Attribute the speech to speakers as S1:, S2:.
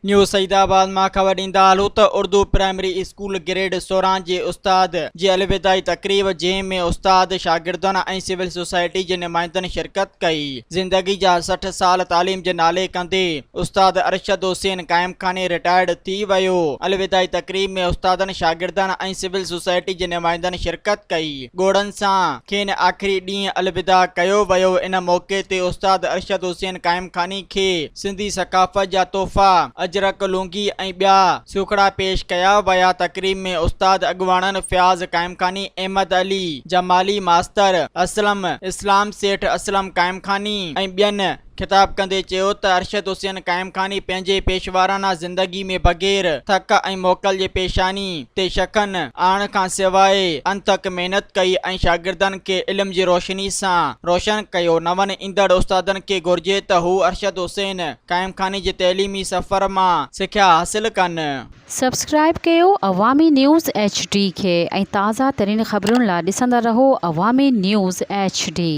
S1: نيو سعيد آباد مان خبر ڏيندا هلون ته اردو پرائمري اسڪول گريڊ 16 جي استاد جي الوداعي تقريب جنهن ۾ استاد، شاگردن ۽ سول سوسائٽي جي نمائندن شرڪت ڪئي. زندگي جا 60 سال تعليم جي نالي ڪندي استاد ارشد حسين قائمخاني رٽائرڊ ٿي ويو. الوداعي تقريب ۾ استادن، شاگردن ۽ سول سوسائٽي جي نمائندن شرڪت ڪئي. ڳوڙهن سان کين آخري ڏينهن الوداع ڪيو ويو. ان موقعي تي استاد ارشد حسين قائمخاني کي سنڌي ثقافت جا تحفا، اجرڪ، لونگي ۽ ٻيا سوکڙا پيش ڪيا ويا. تقريب ۾ استاد اڳواڻن فياض قائمخاني، احمد علي جمالي، ماستر اسلم، اسلام سيٺ، اسلم قائمخاني ۽ ٻين خطاب ڪندي چيو ته ارشد حسين قائمخاني پنهنجي پيشوارانه زندگي ۾ بغير ٿڪ ۽ موڪل جي پيشاني تي شڪن آڻڻ کان سواء انٿڪ محنت ڪئي ۽ شاگردن کي علم جي روشني سان روشن ڪيو. نون ايندڙ استادن کي گهرجي ته هو ارشد حسين قائمخاني جي تعليمي سفر مان سکيا حاصل ڪن.
S2: سبسڪرائيب ڪيو عوامي نيوز ايڇ ڊي کي ۽ تازه ترين خبرن لا ڏسندا رهو عوامي نيوز ايڇ ڊي.